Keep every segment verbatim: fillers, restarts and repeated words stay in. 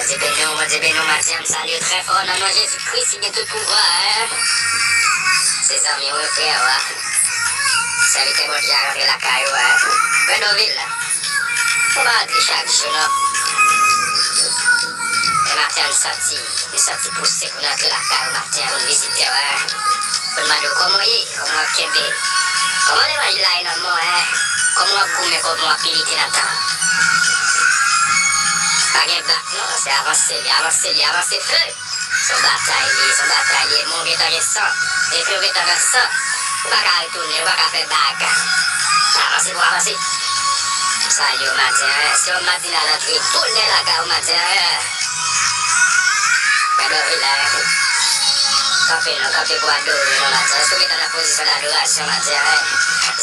Bondye beni w, Bondye beni w, maten an, m salye w trè fò nan non Jezi Kris ki gen tout pouvwa, en. Se zanmi w, frè w, a. Sèvitè Bondye a rantre lakay ou, en. Frè Dovil, fò pa rantre chak jou, non. Men maten an, m santi, m santi pouse pou n rantre lakay ou maten an, pou n vizite w, en. Pou n mande w kòman w ye. Kòman w ap kenbe? Kòman levanjil la ye nan men w, en? Kòman w ap goumen, kòman w ap milite nan tan? Pa gen bak non, se avanse li, avanse li, avanse feu! Se yon batay li ye, se yon batay li ye, men w gentan gen san. Depi w gentan nan san, ou pa ka retounen, ou pa ka fè bak. Avanse pou avanse. M salye w maten an, en. Se yon matinal antre bonè lakay ou maten an, en. Gade w la, en. Kanpe non, kanpe pou adore non maten. Èske w gentan nan pozisyon dadorasyon maten an, en?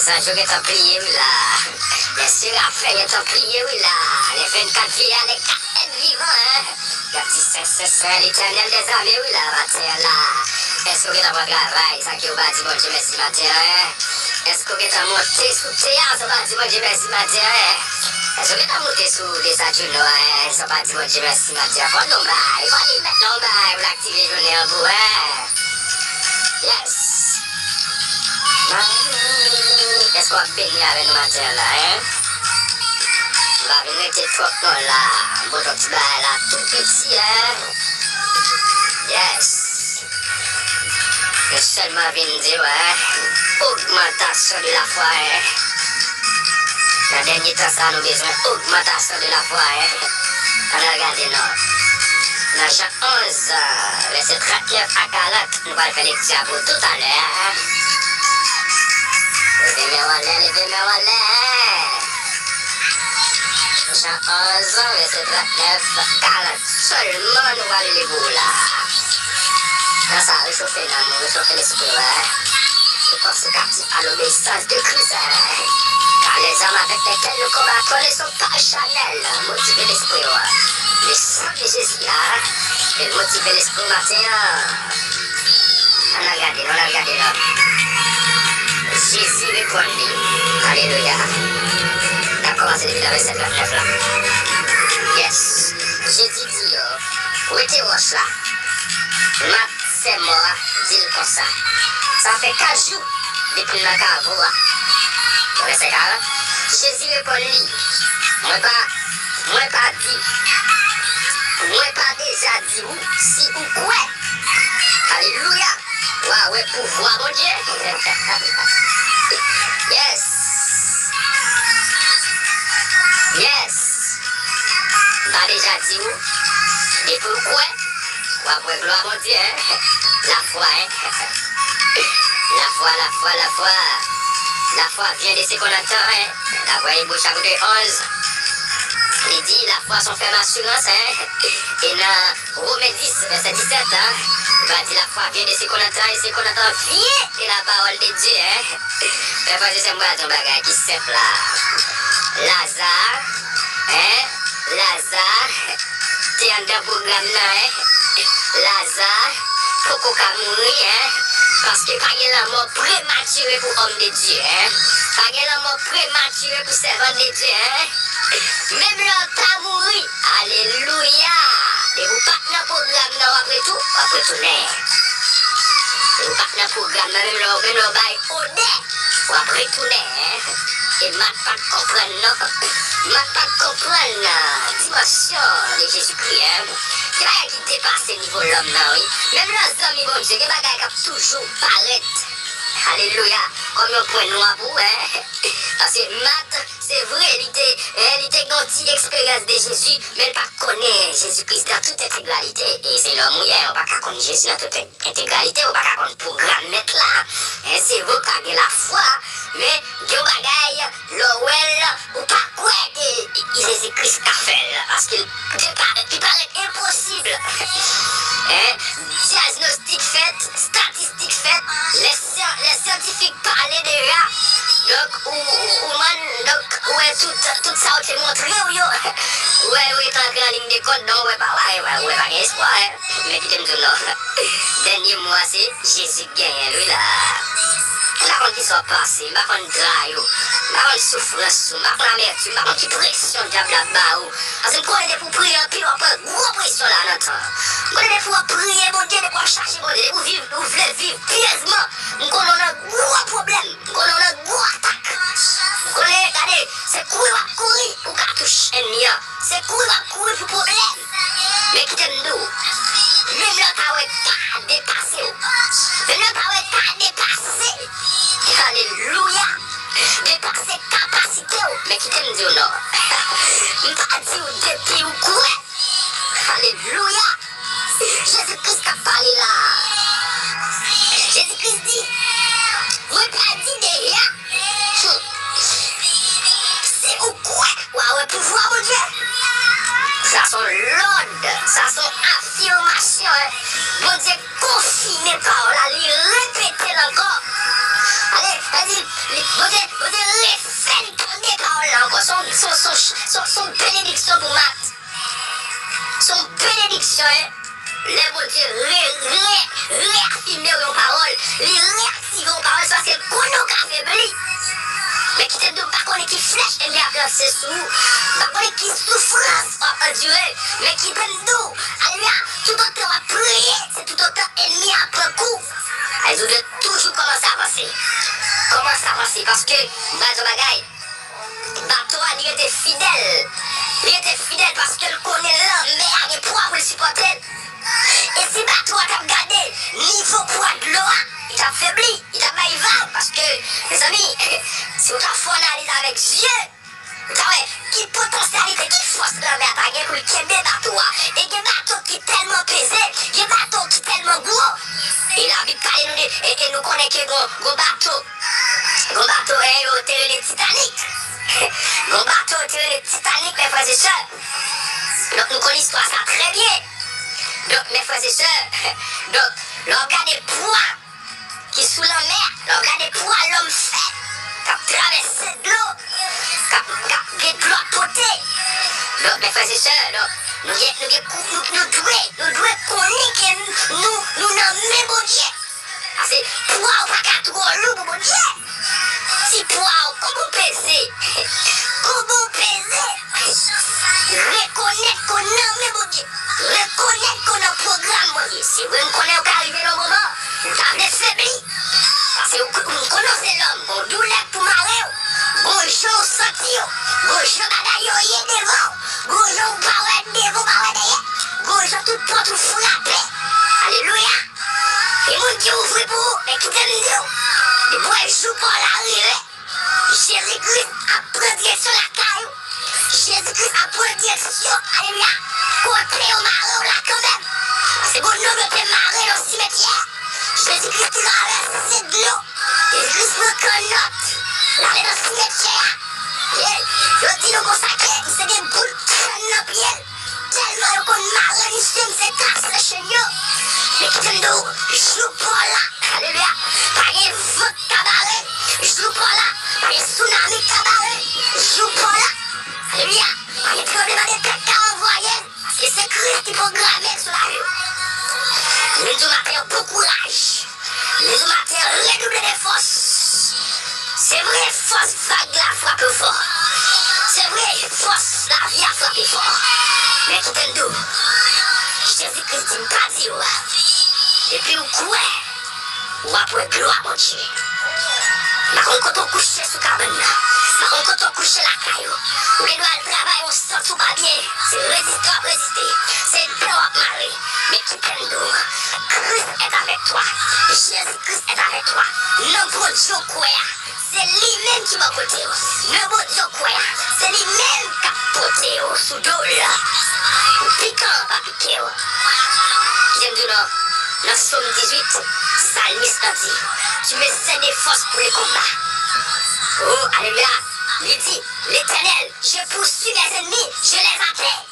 Zanj yo gentan pliye wi la. Lè serafin gentan pliye wi la. Lè vennkat vye a, lè kat èt vivan, en. Y ap di sen, sen, sen, Letènèl dèzame wi la maten an la. Èske w gentan pran travay, sa ke w pa di Bondye mèsi maten an, en? Èske w gentan monte sou tè a, sa w pa di Bondye mèsi maten an, en? Èske w gentan monte sou Dessalines a, en? Sa w pa di Bondye mèsi maten an, fò n non bay, fò li mèt non bay pou l aktive jounen an pou, en. Yes. Èske w ap beni avè nou maten an la, en? M pa vin rete twòp non la. M pote yon ti bagay la tou piti, en. Yes. Mwen sèlman vin di w, en, ogmantasyon de lafwa, en. Nan dènye tan sa a, nou bezwen ogmantasyon de lafwa, en. Ann al gade non. Nan Jan onz, vèsè trannèf a karant, nou pral fè lekti a pou toutalè, en. Leve men w anlè, leve men w anlè, en. Jan onz, vèsè trannèf, karant. Sèlman nou pral li pou ou la. Nan sa, rechofe nanm ou, rechofe lespri w, en. Ou panse kaptif a lobeyisans de Kris, en. Car les armes avec lesquelles nous combattons ne sont pas charnelles. Motive lespri w. Le sang de Jésus la, li motive lespri w maten an. Ann al gade, ann al gade non. Jezi reponn li. Alelouya. N ap kòmanse depi nan vèsè trannèf la. Yes. Jezi di yo, wete wòch la. Mat, sè mò a, di l konsa, sa fè kat jou depi m nan kavo a. Vèsè karant. Jezi reponn li, mwen pa, mwen pa di, mwen pa deja di ou si ou kwè? Alelouya! W a wè pouvwa Bondye. Yes. Yes. M pa deja di ou, depi w kwè, w ap wè glwa Bondye, en. Lafwa, en. Lafwa, lafwa, lafwa. Lafwa vyen de se konn antan, en. Daprè Ebre chapit onz, li di, lafwa se yon fèm asirans, en. E nan Women dis, vèsè disèt, en, li va di, lafwa vyen de se konn antan, e se konn antan vyen de la pawòl de Dye, en. Frè, frè, se m pral di yon bagay ki senp la. Laza, en, Laza te anndan pwogram nan, en. Laza poko ka mouri, en. Paske pa gen lanmò prematire pou òm de Dye, en. Pa gen lanmò prematire pou sèvant de Dye, en. Menm lè w ta mouri, alelouya! Depi w pa t nan pwogram nan, w ap retou-, w ap retounen. Depi w pa t nan pwogram nan, menm lè w, menm lè w bay odè, w ap retounen, en. E Mat pa t konprann non. Mat pa t konprann, a, dimansyon de Jezikri, en. Gen bagay ki depase nivo lòm nan, wi. Menm nan zanmi Bondye, gen bagay k ap toujou parèt, alelouya, kòm yon pwen nwa pou ou, en. Paske Mat, se vre, li te, en, li te gen yon ti eksperyans de Jezi, men l pa t konnen Jezi Kris nan tout entegralite. E se lòm ou ye, ou pa ka konn Jezi nan tout entegralite, ou pa ka konn pwogram Mèt la. En, se vre w ka gen lafwa, men gen yon bagay, lè w wè l, ou pa kwè ke Jezi Kris ka fè l, paske l te pa-, li parèt enposib. En, dyagnostik fèt, statistik fèt, lè syan-, lè syantifik pale deja. Donk, ou, ou, ou man-, donk, ou wè tout, tout sa yo te montre w yo. Ou wè, ou ret antre nan liy de kont, donk ou wè pa, ou wè, ou wè, ou wè pa gen espwa, en. Men kite m di w non. Dènye mo a se Jezi k genyen l, wi la. M pa konn kisa w ap pase, m pa konn dra yo, m pa konn soufrans ou, m pa konn amètim, m pa konn ki presyon dyab la ap ba ou. Paske m konnen depi w priye anpil, w ap pran gwo presyon la nan tan. M konnen depi w ap priye Bondye, depi w ap chache Bondye, depi w viv, ou vle viv pyezman, m konnen w nan gwo pwoblèm. M konnen w nan gwo atak. M konnen, gade, se kouri w ap kouri pou w ka touche ènmi an. Se kouri w ap kouri pou pwoblèm. Men kite m di w, menm lè w ta wè ta depase w, menm lè w ta wè ta depase, alelouya, depase kapasite w, men kite m di w non. M pa di w depi w kwè. Alelouya! Jezi Kris k ap pale la. Jezi Kris di, mwen pa di deyè. Hmm. Si ou kwè, w a wè pouvwa Bondye. Sa se yon lòd, sa se yon afimasyon, en. Bondye konfime pawòl la, li repete l ankò. Ale, sa di, li, Bondye, Bondye refè l tande pawòl la ankò. Se yon, se yon, se yon, se yon, se yon benediksyon pou Mat. Se yon benediksyon, en. Lè Bondye re, re, reyafime w yon pawòl, li reyaktive yon pawòl, se paske l konnen w ka febli. Men kite m di w, m pa konnen ki flèch ènmi ap lanse sou ou. M pa konnen ki soufrans w ap andire. Men kite m di w, alelouya, toutotan w ap priye, se toutotan ènmi a ap pran kou. Sa vle di w dwe toujou kòmanse avanse. Kòmanse avanse, paske, m pral di w yon bagay, bato a, li rete fidèl. Li rete fidèl paske l konnen lanmè a gen pwa pou l sipòte l. E si bato a t ap gade nivo pwa dlo a, li t ap febli, li t ap bay vag. Paske, mezanmi, si w ta fè analiz avèk zye, ou ta wè ki potansyalite, ki fòs lanmè a ta gen pou l kenbe bato a. E gen bato ki tèlman peze, gen bato ki tèlman gwo. E Labib pale nou de, e, e nou konnen ke gon, gon bato Gon bato, e, yo te rele Titanik. Gon bato yo te rele Titanik, mes frères et sœurs. Donk, nou konn istwa sa trè byen. Donk, mes frères et sœurs, donk, lè w ap gade pwa ki sou lanmè a, lè w ap gade pwa lòm fè, k ap travèse dlo, k ap, k ap gen dlo ap pote. Donk, mes frères et sœurs, donk, nou gen, nou gen kou-, nou, nou dwe, nou dwe konnen ke nou, nou, nou nan men Bondye. Paske pwa w pa ka twò lou pou Bondye. Ti pwa w, kòman w peze? Kòman w peze? Rekonèt ke w nan men Bondye. Rekonèt ke w nan pwogram Bondye. Se vre, m konnen w ka rive nan moman ou ta vle febli. Paske w, m konnen w se lòm, gon doulè k pou mare w, gon jan w santi w, gon jan bagay yo ye devan w, gon jan w pa wè devan, w pa wè dèyè, gon jan tout pòt ou frape. Alelouya! E moun ki ouvri pou ou, men kite m di w, depi w wè jou pa w la rive, Jezi Kris ap pran direksyon lakay ou. Jezi Kris ap pran direksyon, alelouya, kote yo mare w la kanmenm. Paske gon nonm yo te mare nan simetyè. Jezi Kris travèse dlo. Jezi Kris pran kannòt. L ale nan simetyè a. E yo di nou konsa ke misye gen boul kèn nan pye l. Tèlman yo konn mare misye, misye kase chenn yo. Men kite m di w, jou pa w la, alelouya, pa gen van k ka bare l. Jou pa w la, pa gen sounami k ka bare l. Jou pa w la, alelouya, pa gen tranblemanntè k ka anvwaye l. Paske se Kris ki pwograme l sou lavi w. Men m di w maten an, bon kouraj. Lezo maten an, redouble de fòs. Se vre, fòs vag la frape w fò. Se vre, fòs lavi a frape fò. Men kite m di w, Jezi Kris di m pa di w, depi w kwè, w ap wè glwa Bondye. M pa konn kote w kouche sou kabann nan. M pa konn kote w kouche lakay ou. Ou gen dwa al travay, ou santi w pa byen. Se reziste w ap reziste. Se dè w ap mare. Men kite m di w, Christ est avec toi. Jezi Kris est avec toi. Nan Bondye w kwè a, se li menm ki bò kote w. Nan Bondye w kwè a, se li menm k ap pote w sou do l. Pou pikan an pa pike w. Kite m di w non, nan Sòm dizuit, salmis lan di, tu me sais des forces pour le combat. Oh, alelouya. Li di, Letènèl, je poursuis mes ennemis, je les atteins.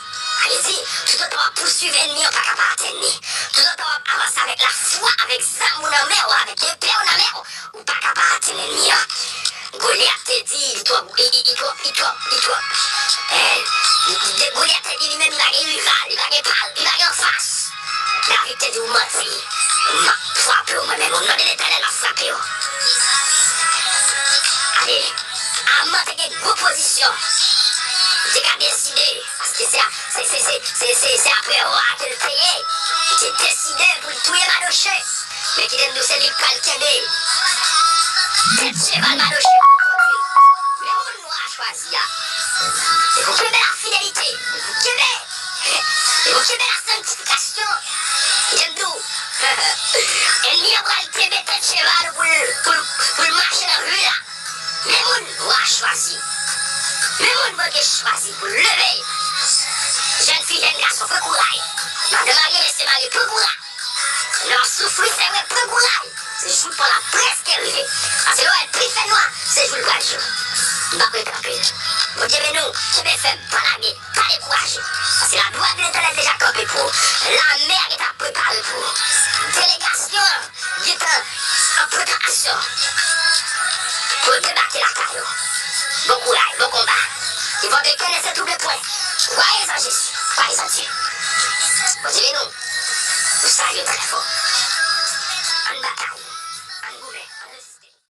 Sa vle di, toutotan w ap pouswiv ènmi an, w pa ka pa atenn li. Toutotan w ap avanse avèk lafwa, avèk zam ou nan men w, avèk epe w nan men w, ou pa ka pa atenn ènmi an. Golyat te di, li twò, li, li, li twò, li twò, li twò. Eh, Li deboule atè li, li menm li pa gen rival, li pa gen pal, li pa gen anfas. David te di, "Ou manti. M ap frape w mwen menm, o non de Letènèl, m ap frape w." Ale, Aman te gen gwo pozisyon. Li te ka deside, paske se, se, se, se, se, se, se apre wa ke l te ye. Li te deside pou l touye Madoche. Men kite m di w, se li k pral kenbe tèt cheval Madoche pou l kondui. Men moun wa a chwazi a, se pou kenbe lafidelite, pou kenbe, se pou kenbe lasantifikasyon. Kite m di w, ènmi an pral kenbe tèt cheval pou l, pou l, pou l mache nan ri la. Men moun wa a chwazi. Men moun Bondye chwazi pou l leve. Jèn fi, jèn gason, pran kouraj. Madan marye, mesye marye, pran kouraj. Lè w ap soufri, se vre, pran kouraj. Se jou pa w la prèske rive. Paske lè w wè l pi fè nwa, se jou l pral jou. M p ap rete anpil. Bondye beni w, kenbe fèm, pa lage. Pa dekouraje, paske la gloire de Letènèl deja kanpe pou ou. Lame a gentan ap prepare pou ou. Delegasyon an gentan an preparasyon pou yo debake lakay ou. Bon kouraj, bon konba. Ke votre cœur ne se trouble point. Croyez en Jésus.